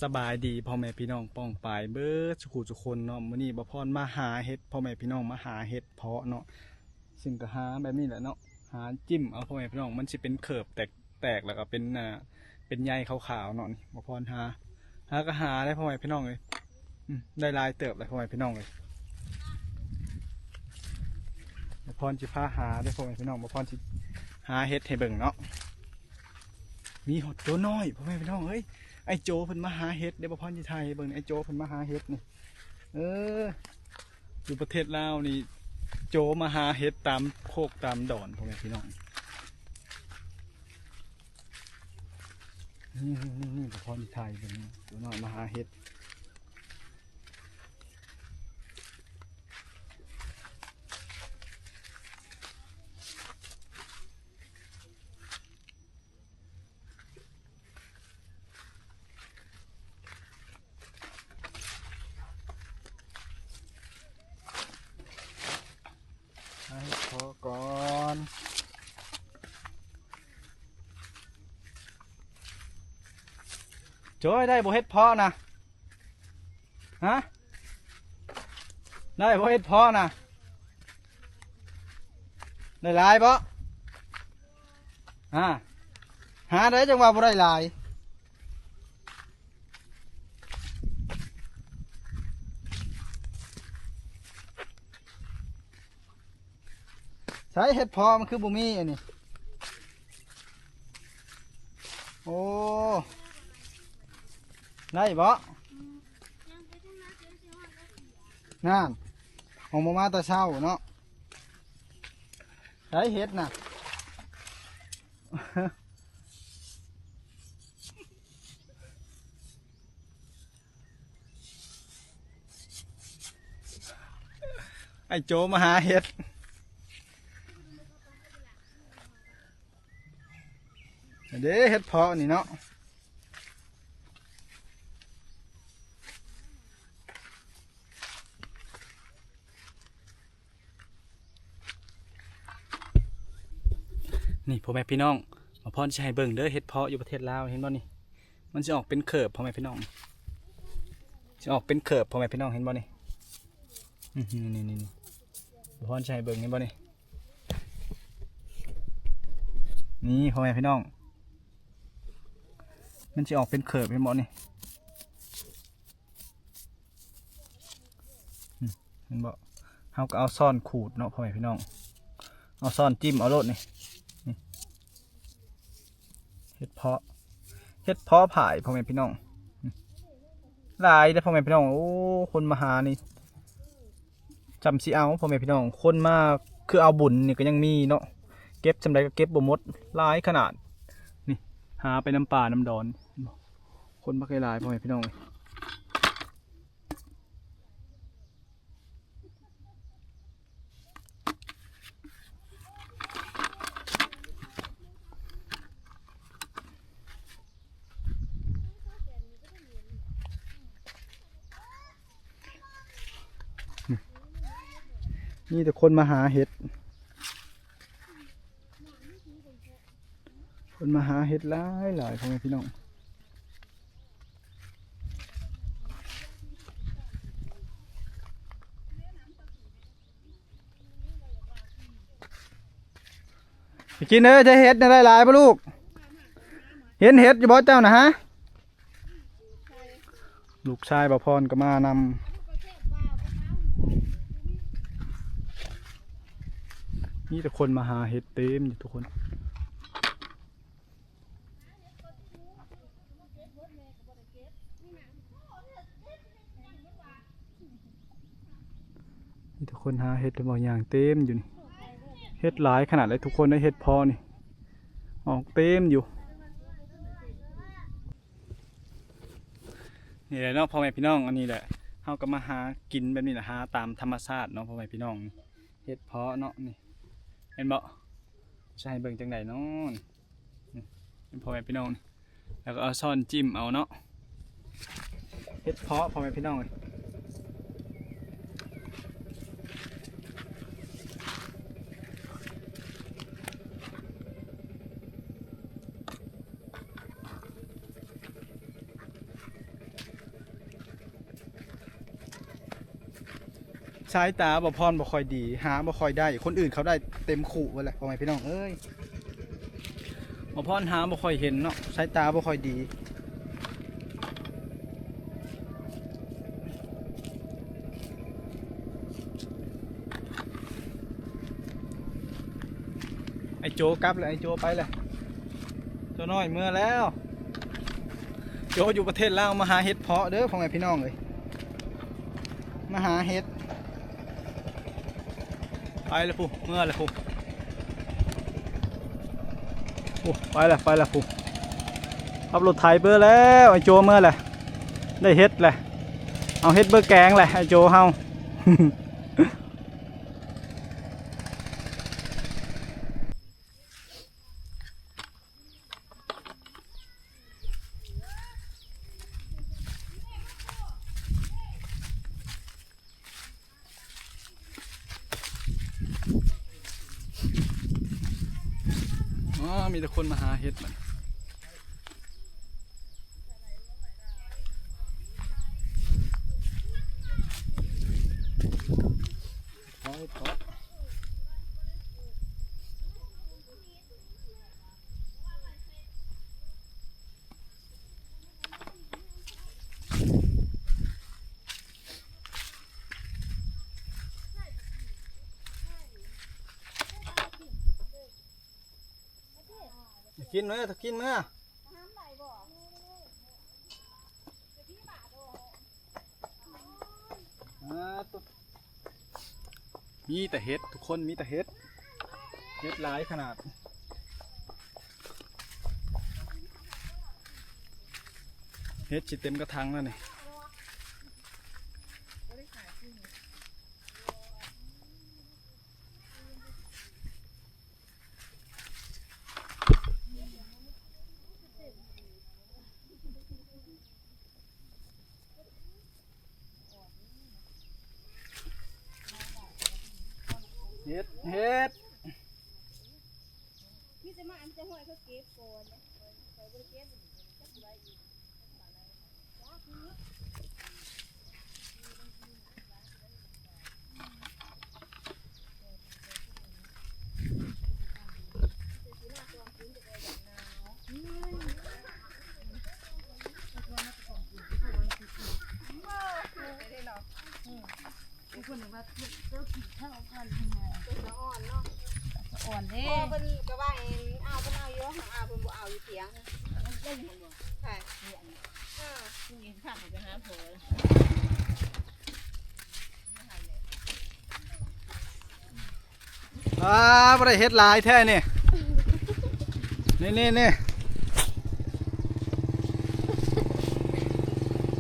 ສະບາຍດີພໍ່ແມ່ພີ່ນ້ອງປ້ອງປາຍເບິດສູ່ຜູ້ສູ່ຄົນເນາະ. ມື້ນີ້ບ່າວພອນມາຫາເຫັດ ພໍ່ແມ່ພີ່ນ້ອງ ມາຫາເຫັດເພາະເນາະ, ຊຶ່ງກໍຫາແບບນີ້ແຫຼະເນາະ ຫາຈິ້ມເອົາພໍ່ແມ່ພີ່ນ້ອງ. ມັນຊິເປັນເຂີບແຕກໆ ແລ້ວກໍເປັນ ອ່າ ເປັນໃຍຂາວໆເນາະ. ນີ້ບ່າວພອນຫາ ຫາກໍຫາໄດ້ພໍ່ແມ່ພີ່ນ້ອງເອີຍ. ອືມ ໄດ້ຫຼາຍເຕີບເລີຍພໍ່ແມ່ພີ່ນ້ອງເອີຍ. ບ່າວພອນຊິພາຫາເດີພໍ່ແມ່ພີ່ນ້ອງ, ບ່າວພອນຊິຫາເຫັດໃຫ້ເບິ່ງເນາະ. ມີຮອດໂຈນ້ອຍພໍ່ແມ່ພີ່ນ້ອງເອີຍ. ອ້າຍໂຈເພິ່ນມາຫາເຫັດເດ້, ບ່າວພອນຊິຖ່າຍໃຫ້ເບິ່ງ. ອ້າຍໂຈເພິ່ນມາຫາເຫັດນີ້ ເອີ ຢູ່ປະເທດລາວນີ້ ໂຈມາຫາເຫັດຕາມໂຄກຕາມດອນ ພໍ່ແມ່ພີ່ນ້ອງ. ນີ້ໆໆ ບ່າວພອນຊິຖ່າຍເບິ່ງ ໂຈນ້ອຍມາຫາເຫັດ. ຫາເຫັດເພາະກ່ອນ. ໂຈຍ ໄດ້ບໍ່ເຫັດເພາະນະ? ຮະ? ໄດ້ບໍ່ເຫັດເພາະນະ? ໄດ້ຫຼາຍບໍ່? ຮະ? ຫາໄດ້ຈັ່ງວ່າບໍ່ໄດ້ຫຼາຍ. ໃສເຫັດເພາະມັນຄືບໍ່ມີອັນນີ້? ໂອ້ ໄດ້ບໍ່? ນັ້ນ ອອກມາ ມາແຕ່ເຊົ້າເນາະ. ໃສເຫັດນະ? ອ້າຍໂຈມາຫາເຫັດເດ້ ເຫັດເພາະນີ້ເນາະ. ນີ້ພໍ່ແມ່ພີ່ນ້ອງ ໝາພອນຊິໃຫ້ເບິ່ງເດີ ເຫັດເພາະຢູ່ປະເທດລາວ ເຫັນບໍ່ນີ້? ມັນຊິອອກເປັນເຂີບພໍ່ແມ່ພີ່ນ້ອງ, ຊິອອກເປັນເຂີບພໍ່ແມ່ພີ່ນ້ອງ ເຫັນບໍ່ນີ້? ນີ້ໆໆ ໝາພອນຊິໃຫ້ເບິ່ງ ເຫັນບໍ່ນີ້? ນີ້ພໍ່ແມ່ພີ່ນ້ອງ ມັນຊິອອກເປັນເຂີບ ເຫັນບໍ່ນີ້? ອືມ ເຫັນບໍ່? ເຮົາກໍເອົາຊ້ອນຂູດເນາະ ພໍ່ແມ່ພີ່ນ້ອງ, ເອົາຊ້ອນຈິ້ມເອົາໂລດນີ້. ນີ້ ເຫັດເພາະ ເຫັດເພາະຜາຍ ພໍ່ແມ່ພີ່ນ້ອງ, ຫຼາຍເດ້ ພໍ່ແມ່ພີ່ນ້ອງ. ໂອ້ ຄົນມາຫານີ້ ຈຳຊິເອົາ ພໍ່ແມ່ພີ່ນ້ອງ, ຄົນມາຄືເອົາບຸນນີ້ກໍຍັງມີເນາະ, ເກັບສ່ຳໃດກໍເກັບບໍ່ໝົດ ຫຼາຍຂະໜາດ. ນີ້ ຫາໄປນຳປ່ານຳດອນ ຄົນບັກຫຼາຍໆ ພໍ່ແມ່ພີ່ນ້ອງ. ມີແຕ່ຄົນມາຫາເຫັດ ຄົນມາຫາເຫັດຫຼາຍໆ ພໍ່ແມ່ພີ່ນ້ອງ. ໄປກິນເອີຍ ໄດ້ເຫັດນະ ໄດ້ຫຼາຍບໍ່ລູກ? ເຫັນເຫັດຢູ່ບໍ່ເຈົ້ານະ? ຮະ ລູກຊາຍບ່າວພອນກໍມານຳ. ມີແຕ່ຄົນມາຫາເຫັດເຕັມຢູ່ທຸກຄົນ. ມີແຕ່ຄົນຫາເຫັດ ເຫັນບໍ່ ຍ່າງເຕັມຢູ່ນີ້. ເຫັດຫຼາຍຂະໜາດເລີຍທຸກຄົນເອີຍ, ເຫັດເພາະນີ້ອອກເຕັມຢູ່. ນີ້ແຫຼະເນາະ ພໍ່ແມ່ພີ່ນ້ອງ, ອັນນີ້ແຫຼະ ເຮົາກໍມາຫາກິນແບບນີ້ແຫຼະ, ຫາຕາມທຳມະຊາດເນາະ ພໍ່ແມ່ພີ່ນ້ອງ. ເຫັດເພາະເນາະ ນີ້ ເຫັນບໍ່? ຊິໃຫ້ເບິ່ງຈັ່ງໃດເນາະ ນີ້ ນີ້ ພໍ່ແມ່ພີ່ນ້ອງ, ແລ້ວກໍເອົາຊ້ອນຈິ້ມເອົາເນາະ. ເຫັດເພາະ ພໍ່ແມ່ພີ່ນ້ອງເອີຍ. ນີ້ ສາຍຕາບ່າວພອນບໍ່ຄ່ອຍດີ ຫາບໍ່ຄ່ອຍໄດ້ ຄົນອື່ນເຂົາໄດ້ເຕັມຄຸເບິດແລ້ວ ພໍ່ແມ່ພີ່ນ້ອງເອີຍ. ບ່າວພອນຫາບໍ່ຄ່ອຍເຫັນເນາະ ສາຍຕາບໍ່ຄ່ອຍດີ. ໄອ້ໂຈກັບແລ້ວ ໄອ້ໂຈໄປແລ້ວ ໂຈນ້ອຍເມືອແລ້ວ. ໂຈຢູ່ປະເທດລາວ ມາຫາເຫັດເຜາະເດີ ພໍ່ແມ່ພີ່ນ້ອງເອີຍ ມາຫາເຫັດ. ໄປແລ້ວພຸ້ນ ເມືອແລ້ວພຸ້ນ ໂອ້ ໄປແລ້ວ ໄປແລ້ວພຸ້ນ. ຂັບລົດໄຖເບີແລ້ວ ໄອ້ໂຈເມືອແລ້ວ ໄດ້ເຫັດແລ້ວ ເອົາເຫັດເບີແກງແລ້ວ ໄອ້ໂຈເຮົາ. ອໍ ມີແຕ່ຄົນມາຫາເຫັດບັດນີ້. ກິນເມືອ ກິນເມືອ ອ່າ ໂຕ ມີແຕ່ເຫັດ ທຸກຄົນ ມີແຕ່ເຫັດ ເຫັດຫຼາຍຂະໜາດ. ເຫັດຊິເຕັມກະຖາງແລ້ວນີ້. ເຫັດ ເຫັດ ມີແຕ່ມາ ມີແຕ່ຫ້ອຍເຂົາເກັບກ່ອນ ຂ້ອຍບໍ່ໄດ້ເກັບ ຈັກຊິໄດ້ອີກ. ເພິ່ນວ່າເຈົ້າກິນເຂົ້າກ່ອນ ເພິ່ນວ່າ ສະອອນເນາະ ສະອອນເດ້ ເພິ່ນກໍວ່າ ເອີ ເອົາ ເພິ່ນເອົາຢູ່ ຫາເພິ່ນບໍ່ເອົາຢູ່ຖຽງ ໃຊ່ ເອີ ກິນຂ້າວໄປຫາພໍ່. ອ່າ ບໍ່ໄດ້ເຫັດຫຼາຍແທ້ນີ້ ນີ້ໆ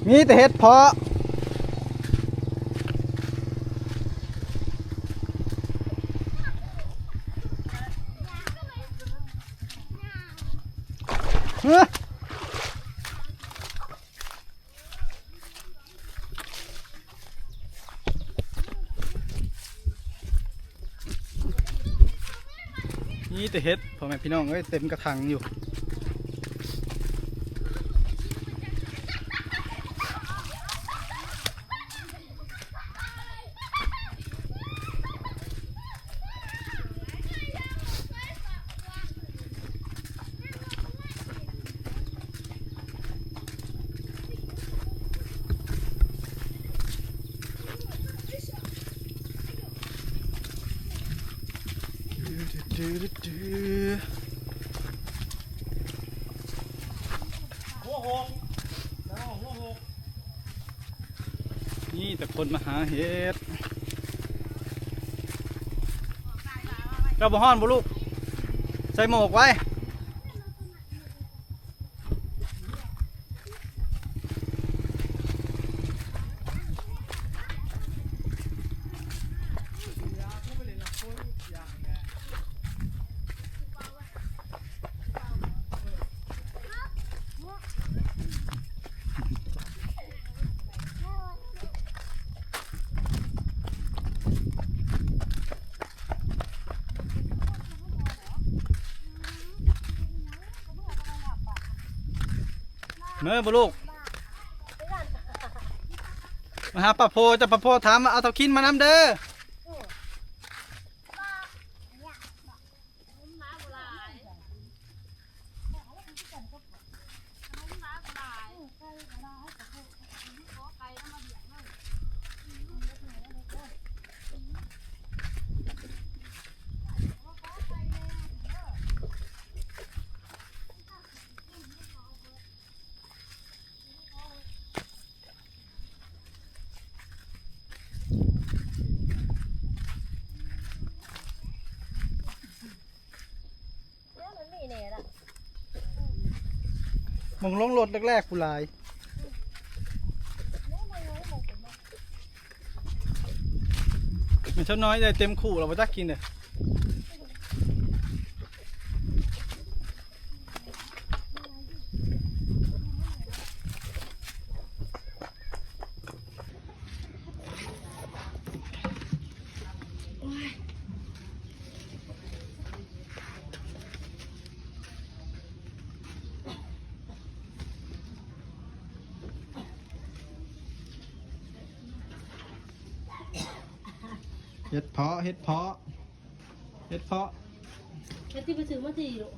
ໆ ມີແຕ່ເຫັດເຜາະ. ເອີ ມີແຕ່ເຫັດ ພໍ່ແມ່ພີ່ນ້ອງເອີຍ ເຕັມກະຖາງຢູ່. ນີ້ແຕ່ຄົນມາຫາເຫັດ. ເຈົ້າບໍ່ຮ້ອນບໍ່ລູກ? ໃສ່ໝວກໄວ້. ເມືອບໍ່ລູກ? ມາຫາປ້າໂພ ເຈົ້າ ປ້າໂພຖາມວ່າ ເອົາເຖົ້າຄິນມານຳເດີ. ໝ່ອງລົງລົດແລກໆ ຜູ້ຫຼາຍ. ແມ່ນຊາວນ້ອຍໄດ້ເຕັມຄູ່ແລ້ວ ບໍ່ຈັກກິນເດ້. ເຫັດເພາະ ເຫັດເພາະ ເຫັດເພາະ ເຮັດທີ່ໄປຊື້ມາຕີລູກ.